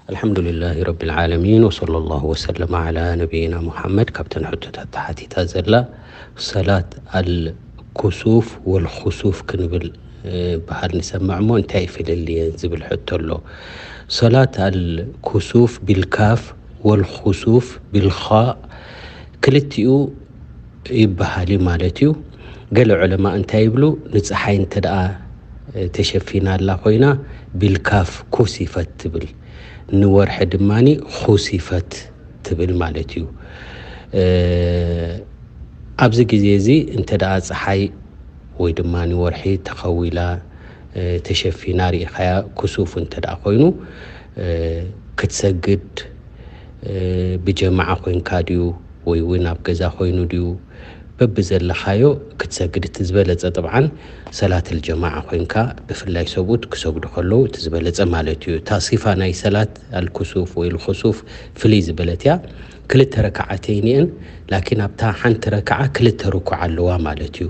ኣልሓምዱሊላሂ ረቢል ዓለሚን ወሰለላሁ ወሰለመ ዓላ ነቢይና ሙሓመድ። ካብተን ሕቶታት ተሓቲታ ዘላ ሰላት ኣልኩሱፍ ወልኹሱፍ ክንብል በሃል ንሰምዕ እሞ እንታይ እዩ ፍልልየን ዝብል ሕቶ ኣሎ። ሰላት ኣልኩሱፍ ቢልካፍ ወልኹሱፍ ቢልኻእ ክልቲኡ ይበሃል እዩ ማለት እዩ። ገለ ዑለማ እንታይ ይብሉ? ንፀሓይ እንተ ደኣ ተሸፊና ኣላ ኮይና ቢልካፍ ኩሲፈት ትብል፣ ንወርሒ ድማ ኹሲፈት ትብል ማለት እዩ። ኣብዚ ግዜ እዚ እንተ ደኣ ፀሓይ ወይ ድማ ወርሒ ተኸዊላ ተሸፊና ርኢኻያ ክሱፍ እንተ ደኣ ኮይኑ ክትሰግድ ብጀማዓ ኮይንካ ድዩ ወይ እውን ኣብ ገዛ ኮይኑ ድዩ በብዘለኻዮ ክትሰግድ እቲ ዝበለፀ ጥብዓን ሰላት ልጀማዓ ኮይንካ ብፍላይ ሰብኡት ክሰግዱ ከለዉ እቲ ዝበለፀ ማለት እዩ። እታ ሲፋ ናይ ሰላት ኣልኩሱፍ ወይ ልኩሱፍ ፍልይ ዝበለት እያ። ክልተ ረክዓተይን እየን፣ ላኪን ኣብታ ሓንቲ ረክዓ ክልተ ርኩዕ ኣለዋ ማለት እዩ።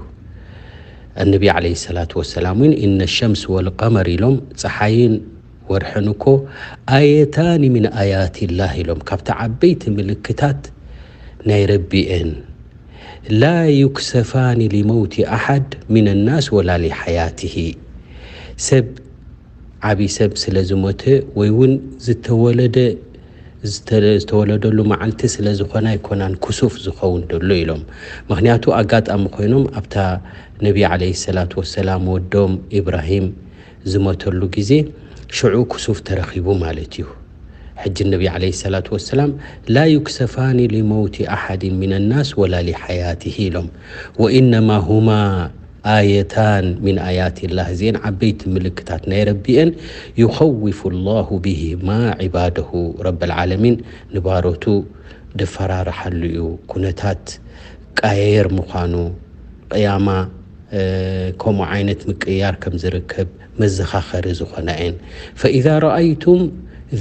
ኣነቢ ዓለይሂ ሰላቱ ወሰላም እውን ኢነ ሸምስ ወልቀመር ኢሎም ፀሓይን ወርሕን እኮ ኣየታኒ ምን ኣያትላህ ኢሎም ካብቲ ዓበይቲ ምልክታት ናይ ረቢ እየን። ላ ዩክሰፋኒ ሊመውቲ ኣሓድ ምን ናስ ወላ ሊሓያትሂ ሰብ ዓብዪ ሰብ ስለ ዝሞተ ወይ እውን ዝተወለደ ዝተወለደሉ መዓልቲ ስለ ዝኾነ ኣይኮናን ክሱፍ ዝኸውን ደሎ ኢሎም። ምክንያቱ ኣጋጣሚ ኮይኖም ኣብታ ነቢ ዓለይሂ ሰላቱ ወሰላም ወዶም ኢብራሂም ዝሞተሉ ግዜ ሽዑ ክሱፍ ተረኺቡ ማለት እዩ። ሕጂ ነቢ ዓለይሂ ሰላቱ ወሰላም ላ ዩክሰፋኒ ሊመውቲ ኣሓድን ሚን ናስ ወላ ሊሓያትሂ ኢሎም። ወኢነማ ሁማ ኣየታን ሚን ኣያትላህ እዚአን ዓበይቲ ምልክታት ናይ ረቢ እየን። ዩኸውፉ ላሁ ብሂማ ዒባደሁ ረበል ዓለሚን ንባሮቱ ድፈራርሓሉ እዩ። ኩነታት ቀያየር ምዃኑ ቅያማ ከምኡ ዓይነት ምቅያር ከም ዝርከብ መዘኻኸሪ ዝኾና እየን። ፈኢዛ ረኣይቱም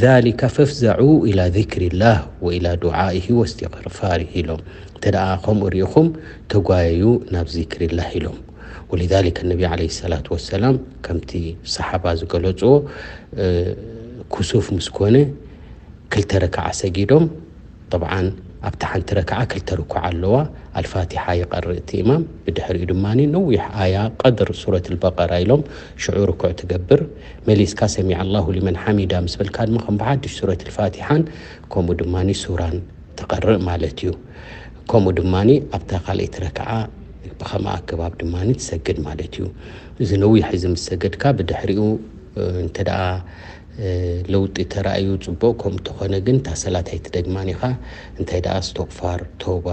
ዛሊከ ፈፍዘዑ ኢላ ዚክሪላህ ወኢላ ዱዓኢሂ ወስትግፋሪሂ ኢሎም። እንተ ደኣ ከምኡ ርኢኹም ተጓየዩ ናብ ዚክሪላህ ኢሎም። ወሊዛሊከ ነቢ ዓለይሂ ሰላቱ ወሰላም ከምቲ ሰሓባ ዝገለፅዎ ክሱፍ ምስ ኮነ ክልተ ረክዓ ሰጊዶም። ጠብዓን ኣብታ ሓንቲ ረክዓ ክልተ ርኩዕ ኣለዋ። ኣልፋቲሓ ይቐርእ እቲ ኢማም፣ ብድሕሪኡ ድማ ነዊሕ ኣያ ቀድር ሱረት ኣልበቀራ ኢሎም ሽዑ ርኩዕ ትገብር። መሊስካ ሰሚዐ ኣላሁ ሊመን ሓሚዳ ምስ በልካ ድማ ከም ብሓድሽ ሱረት ኣልፋቲሓን ከምኡ ድማ ሱራን ትቐርእ ማለት እዩ። ከምኡ ድማ ኣብታ ካልኣይቲ ረክዓ ብኸምኣ ኣገባብ ድማ ትሰግድ ማለት እዩ። እዚ ነዊሕ እዚ ምስ ሰገድካ ብድሕሪኡ እንተ ደኣ ለውጢ ተራእዩ ፅቡቕ፣ ከምኡ እንተኾነ ግን እታ ሰላት ኣይትደግማን ኢኻ። እንታይ ደኣ እስትቕፋር፣ ተውባ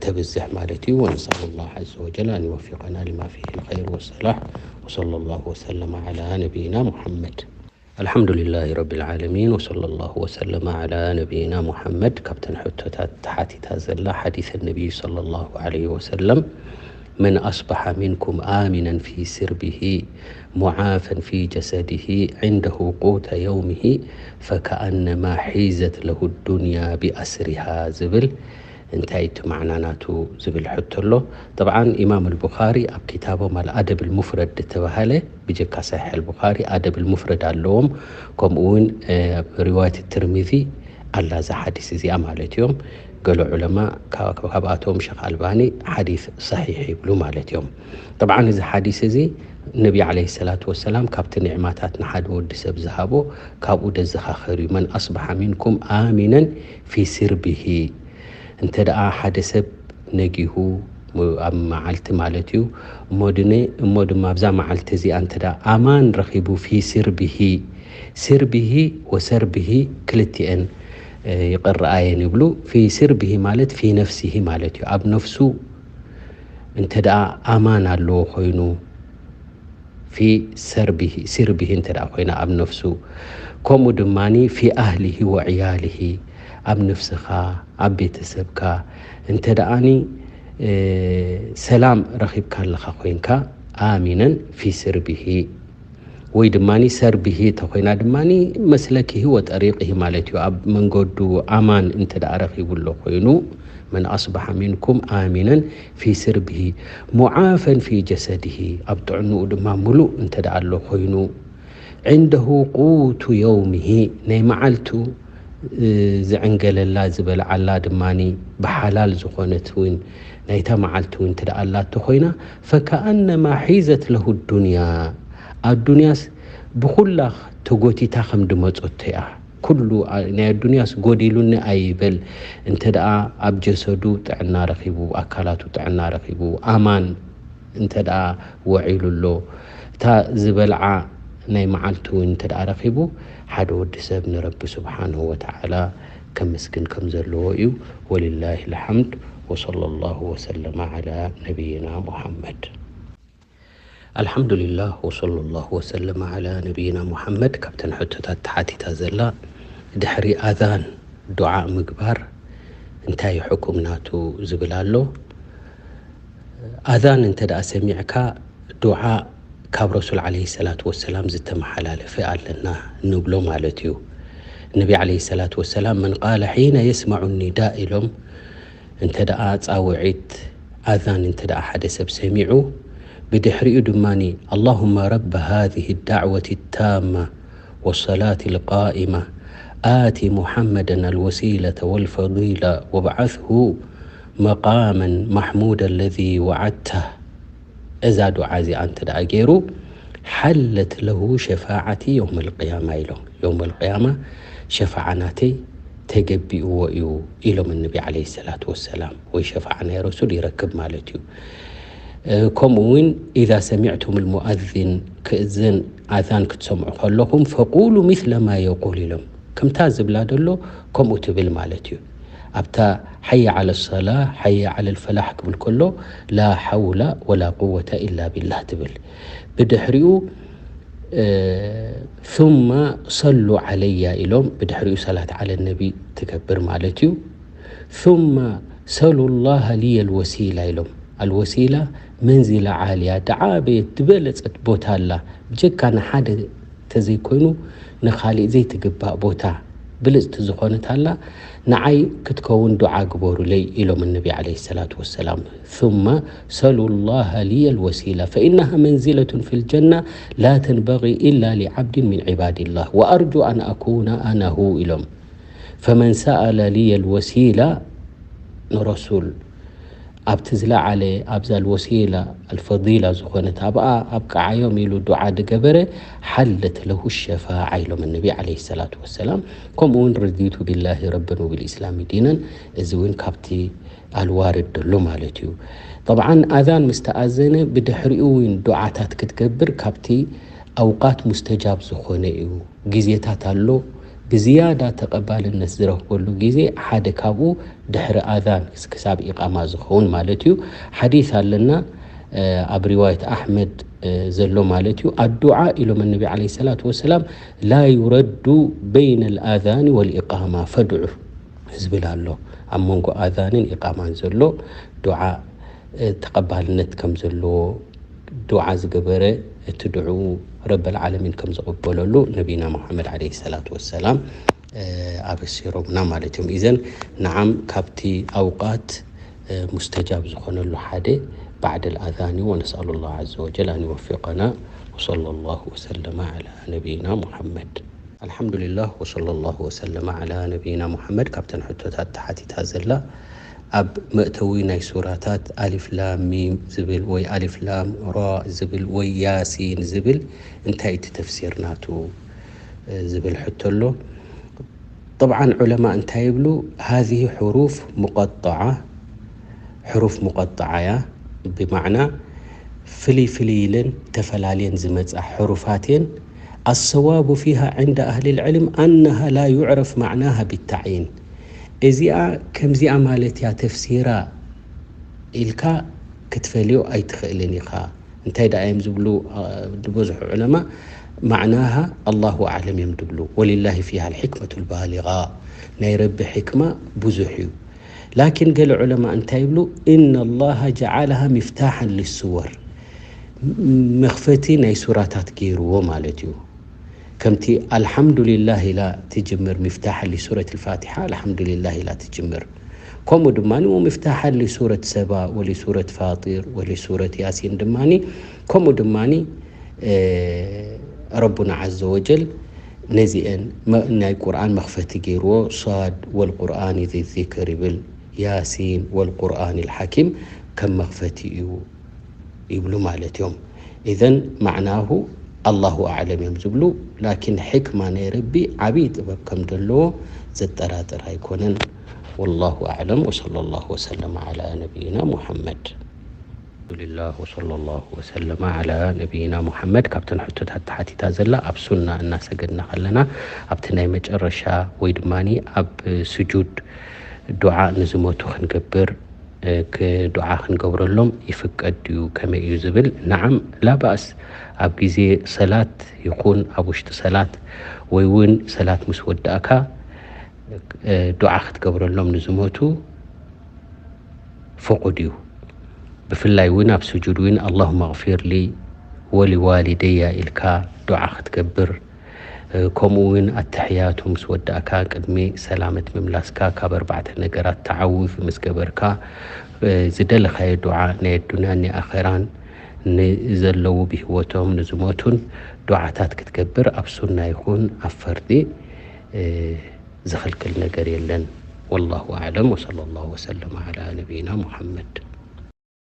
ተብዝሕ ማለት እዩ። ونسأل الله عز وجل أن يوفقنا لما فيه الخير والصلاح. وصلى الله وسلم على نبينا محمد. الحمد لله رب العالمين وصلى الله وسلم على نبينا محمد. ካብተን ሕቶታት ተሓቲታ ዘላ ሓዲስ ነቢዩ ሰለላሁ ዐለይሂ ወሰለም من أصبح منكم آمنا في سربه معافى في جسده عنده قوت يومه فكأنما حيزت له الدنيا بأسرها ዝብል እንታይ እቲ ማዕና ናቱ ዝብል ሕቶ ኣሎ። ጠብዓን ኢማም ኣልቡኻሪ ኣብ ኪታቦም ኣልኣደብ ኣልሙፍረድ ዝተባሃለ ብጀካ ሰሒሕ ኣልቡኻሪ ኣደብ ኣልሙፍረድ ኣለዎም። ከምኡ እውን ኣብ ሪዋየት ትርሚዚ ኣላ እዛ ሓዲስ እዚኣ ማለት እዮም። ገለ ዑለማ ካብኣቶም ሸኽ ኣልባኒ ሓዲስ ሰሒሕ ይብሉ ማለት እዮም። ጠብዓን እዚ ሓዲስ እዚ ነቢ ዓለይሂ ሰላቱ ወሰላም ካብቲ ኒዕማታት ንሓደ ወዲ ሰብ ዝሃቦ ካብኡ ደዘኻኸር እዩ። መን ኣስበሓ ሚንኩም ኣሚነን ፊ ስርቢሂ፣ እንተ ደኣ ሓደ ሰብ ነጊሁ ኣብ መዓልቲ ማለት እዩ እሞ ድነ እሞ ድማ ኣብዛ መዓልቲ እዚኣ እንተ ደኣ ኣማን ረኺቡ ፊ ስርቢሂ፣ ስርቢሂ ወሰርቢሂ ክልቲኤን ይቕረኣየን ይብሉ። ፊ ስርቢሂ ማለት ፊ ነፍሲሂ ማለት እዩ። ኣብ ነፍሱ እንተ ደኣ ኣማን ኣለዎ ኮይኑ ፊ ሰርቢሂ፣ ሲርቢሂ እንተ ደኣ ኮይና ኣብ ነፍሱ፣ ከምኡ ድማኒ ፊ ኣህሊሂ ወዕያሊሂ፣ ኣብ ነፍስኻ፣ ኣብ ቤተሰብካ እንተ ደኣኒ ሰላም ረኺብካ ኣለኻ ኮይንካ ኣሚነን ፊ ስርቢሂ ወይ ድማ ሰርቢሂ ተኮይና ድማ መስለኪሂ ወጠሪቂሂ ማለት እዩ። ኣብ መንገዱ ኣማን እንተ ደኣ ረኺቡ ኣሎ ኮይኑ መን ኣስበሐ ሚንኩም ኣሚነን ፊ ስርቢሂ ሙዓፈን ፊ ጀሰዲሂ ኣብ ጥዕንኡ ድማ ሙሉእ እንተ ደኣ ኣሎ ኮይኑ ዐንደሁ ቁቱ የውሚሂ፣ ናይ መዓልቱ ዝዕንገለላ ዝበልዓላ ድማ ብሓላል ዝኾነት እውን ናይታ መዓልቲ እውን ትደኣላቶ ኮይና፣ ፈከኣነማ ሒዘት ለሁ ዱንያ፣ ኣዱንያስ ብኹላ ተጎቲታ ከም ድመጾቶ እያ። ኩሉ ናይ ኣዱንያስ ጎዲሉኒ ኣይበል። እንተ ደኣ ኣብ ጀሰዱ ጥዕና ረኺቡ፣ ኣካላቱ ጥዕና ረኺቡ፣ ኣማን እንተ ደኣ ወዒሉ ኣሎ፣ እታ ዝበልዓ ናይ መዓልቲ እውን እንተ ደኣ ረኺቡ፣ ሓደ ወዲ ሰብ ንረቢ ስብሓንሁ ወተዓላ ከመስግን ከም ዘለዎ እዩ። ወሊላሂ ልሓምድ። ወሰለ ላሁ ወሰለመ ዓላ ነቢይና ሙሓመድ። ኣልሓምዱሊላህ ወሰለ ላሁ ወሰለመ ዓላ ነቢይና ሙሓመድ። ካብተን ሕቶታት ተሓቲታ ዘላ፣ ድሕሪ ኣዛን ዱዓ ምግባር እንታይ ሕኩም ናቱ ዝብል ኣሎ። ኣዛን እንተ ደኣ ሰሚዕካ፣ ዱዓ ካብ ረሱል ዓለይሂ ሰላቱ ወሰላም ዝተመሓላለፈ ኣለና ንብሎ ማለት እዩ። ነቢ ዓለይሂ ሰላቱ ወሰላም፣ መን ቃለ ሒነ የስመዑ ኒዳእ ኢሎም፣ እንተ ደኣ ጻውዒት ኣዛን እንተ ደኣ ሓደ ሰብ ሰሚዑ፣ ብድሕሪኡ ድማኒ፣ ኣላሁመ ረበ ሃዚሂ ዳዕወቲ ታማ ወሰላቲ ልቃኢማ ኣቲ ሙሓመደን ኣልወሲለተ ወልፈዲላ ወብዓስሁ መቃመን ማሕሙደ ለዚ ወዓድተህ። እዛ ዱዓ እዚኣ እንተ ደኣ ገይሩ፣ ሓለት ለሁ ሸፋዓቲ የውመል ቅያማ ኢሎም። የውመል ቅያማ ሸፋዓ ናተይ ተገቢእዎ እዩ ኢሎም እነቢ ዓለይሂ ሰላቱ ወሰላም፣ ወይ ሸፋዓ ናይ ረሱል ይረክብ ማለት እዩ። እ፣ ከምኡ እውን ኢዛ ሰሚዕቱም ልሙኣዚን፣ ክእዝን ኣዛን ክትሰምዑ ከለኹም፣ ፈቁሉ ሚስለ ማ የቁል ኢሎም። ከምታ ዝብላ ደሎ ከምኡ ትብል ማለት እዩ። ኣብታ ሓየ ዓለ ሰላ፣ ሓየ ዓለ ልፈላሕ ክብል ከሎ፣ ላ ሓውላ ወላ ቁወተ ኢላ ቢላህ ትብል። ብድሕሪኡ፣ እ፣ ثم صلوا علي ኢሎም፣ ብድሕሪኡ ሰላት ዓለ ነቢ ትገብር ማለት እዩ። ثم سلوا الله لي الوسيلة ኢሎም። ኣልወሲላ መንዚላ ዓልያ፣ ደዓበየት ዝበለጸት ቦታ ኣላ። ብጀካ ንሓደ ተዘይኮይኑ ንኻሊእ ዘይትግባእ ቦታ ብልጽቲ ዝኾነት ኣላ፣ ንዓይ ክትከውን ዱዓ ግበሩለይ ኢሎም እነቢ ዓለይሂ ሰላቱ ወሰላም። ثم سلوا الله لي الوسيلة فإنها منزلة في الجنة لا تنبغي إلا لعبد من عباد الله وأرجو أن أكون أنا هو ኢሎም። ፈመን ሰኣለ ሊየ ልወሲላ ንረሱል ኣብቲ ዝለዓለ ኣብዛ ልወሲላ ኣልፈዲላ ዝኾነት ኣብኣ ኣብቅዓዮም ኢሉ ዱዓ ድገበረ ሓለት ለሁ ሸፋዓ ኢሎም እነቢ ዓለይሂ ሰላቱ ወሰላም። ከምኡ እውን ረዲቱ ቢላሂ ረበን ወብልኢስላሚ ዲነን፣ እዚ እውን ካብቲ ኣልዋርድ ደሎ ማለት እዩ። ጠብዓን ኣዛን ምስ ተኣዘነ ብድሕሪኡ እውን ዱዓታት ክትገብር ካብቲ ኣውቃት ሙስተጃብ ዝኾነ እዩ። ግዜታት ኣሎ ብዝያዳ ተቐባልነት ዝረኽበሉ ግዜ፣ ሓደ ካብኡ ድሕሪ ኣዛን ክሳብ ኢቃማ ዝኸውን ማለት እዩ። ሓዲስ ኣለና፣ እ፣ ኣብ ሪዋየት ኣሕመድ፣ እ፣ ዘሎ ማለት እዩ። ኣዱዓ ኢሎም እነቢ ዓለይሂ ሰላቱ ወሰላም፣ ላ ዩረዱ በይነ ልኣዛኒ ወልኢቃማ ፈድዑ ዝብል ኣሎ። ኣብ መንጎ ኣዛንን ኢቃማን ዘሎ ዱዓ፣ እ፣ ተቐባልነት ከም ዘለዎ፣ ዱዓ ዝገበረ እቲ ዱዕኡ ረበል ዓለሚን ከም ዝቕበለሉ ነቢና ሙሓመድ ዓለይሂ ሰላቱ ወሰላም፣ እ፣ ኣበሲሮምና ማለት እዮም። ኢዘን ንዓም ካብቲ ኣውቃት፣ እ፣ ሙስተጃብ ዝኾነሉ ሓደ ባዕደል ኣዛን እዩ። ወነስኣሉ ላህ ዓዘ ወጀል ኣን ይወፊቀና። ወሰለ ላሁ ወሰለመ ዓላ ነቢይና ሙሓመድ። ኣልሓምዱሊላህ ወሰለ ላሁ ወሰለመ ዓላ ነቢይና ሙሓመድ። ካብተን ሕቶታት ተሓቲታ ዘላ፣ ኣብ መእተዊ ናይ ሱራታት ኣሊፍ ላም ሚም ዝብል ወይ ኣሊፍ ላም ራ ዝብል ወይ ያሲን ዝብል እንታይ እቲ ተፍሲር ናቱ፣ እ፣ ዝብል ሕቶ ኣሎ። ጠብዓን ዑለማ እንታይ ይብሉ? ሃዚህ ሕሩፍ ሙቀጠዓ፣ ሕሩፍ ሙቀጠዓ እያ። ብማዕና ፍልይ ፍልይ ኢለን ተፈላልየን ዝመጻ ሕሩፋት እየን። ኣሰዋቡ ፊሃ ዕንደ ኣህሊ ልዕልም ኣነሃ ላ ዩዕረፍ ማዕናሃ ቢታዕይን። እዚኣ ከምዚኣ ማለት እያ ተፍሲራ ኢልካ ክትፈልዮ ኣይትኽእልን ኢኻ። እንታይ ደኣ እዮም ዝብሉ፣ አ፣ ዝበዝሑ ዑለማ፣ ማዕናሃ ኣላሁ ኣዕለም እዮም ዝብሉ። ወሊላሂ ፊሃ ልሕክመቱ ልባሊጋ፣ ናይ ረቢ ሕክማ ብዙሕ እዩ። ላኪን ገለ ዑለማ እንታይ ይብሉ? ኢነ ላሃ ጀዓለሃ ሚፍታሐን ሊሱወር፣ መኽፈቲ ናይ ሱራታት ገይርዎ ማለት እዩ። ከምቲ ኣልሓምዱሊላህ ኢላ ትጅምር፣ ሚፍታሕ ሊሱረት ልፋቲሓ ኣልሓምዱሊላህ ኢላ ትጅምር። ከምኡ ድማ ወሚፍታሐን ሊሱረት ሰባ ወሊሱረት ፋጢር ወሊሱረት ያሲን ድማ ከምኡ ድማ፣ እ፣ ረቡና ዓዘ ወጀል ነዚአን መ- ናይ ቁርኣን መኽፈቲ ገይርዎ። ሷድ ወልቁርኣን ዚ ዚክር ይብል፣ ያሲን ወልቁርኣን ልሓኪም ከም መኽፈቲ እዩ ይብሉ ማለት እዮም። ኢዘን ማዕናሁ ኣላሁ ኣዕለም እዮም ዝብሉ። ላኪን ሕክማ ናይ ረቢ ዓብዪ ጥበብ ከም ዘለዎ ዘጠራጥር ኣይኮነን። ወላሁ ኣዕለም። ወሰለ ላሁ ወሰለም ዓላ ነቢይና ሙሐመድ። ኣልሓምዱሊላህ ወሰለ ላሁ ወሰለመ ዓላ ነቢይና ሙሐመድ። ካብተን ሕቶታት ተሓቲታ ዘላ ኣብ ሱና እናሰገድና ከለና ኣብቲ ናይ መጨረሻ ወይ ድማ ኣብ ስጁድ ዱዓ ንዝሞቱ ክንገብር እ፣ ክ- ዱዓ ክንገብረሎም ይፍቀድ ድዩ? ከመይ እዩ ዝብል? ነዓም፣ ላባእስ። ኣብ ግዜ ሰላት ይኹን ኣብ ውሽጢ ሰላት ወይ እውን ሰላት ምስ ወዳእካ እ፣ ዱዓ ክትገብረሎም ንዝሞቱ ፍቑድ እዩ። ብፍላይ እውን ኣብ ስጁድ እውን ኣላሁመ ኣግፊር ሊ ወሊዋሊደያ ኢልካ ዱዓ ክትገብር፣ እ፣ ከምኡ እውን ኣተሕያቱ ምስ ወዳእካ ቅድሚ ሰላመት ምምላስካ ካብ ኣርባዕተ ነገራት ተዓዊፍ ምስ ገበርካ እ፣ ዝደለኻዮ ዱዓ ናይ ኣዱንያን ናይ ኣኼራን ንዘለዉ ብህይወቶም ንዝሞቱን ዱዓታት ክትገብር ኣብ ሱና ይኹን ኣብ ፈርዲ እ፣ ዝኽልክል ነገር የለን። ወላሁ ኣዕለም። ወሰለ ላሁ ወሰለም ዓላ ነቢይና ሙሐመድ።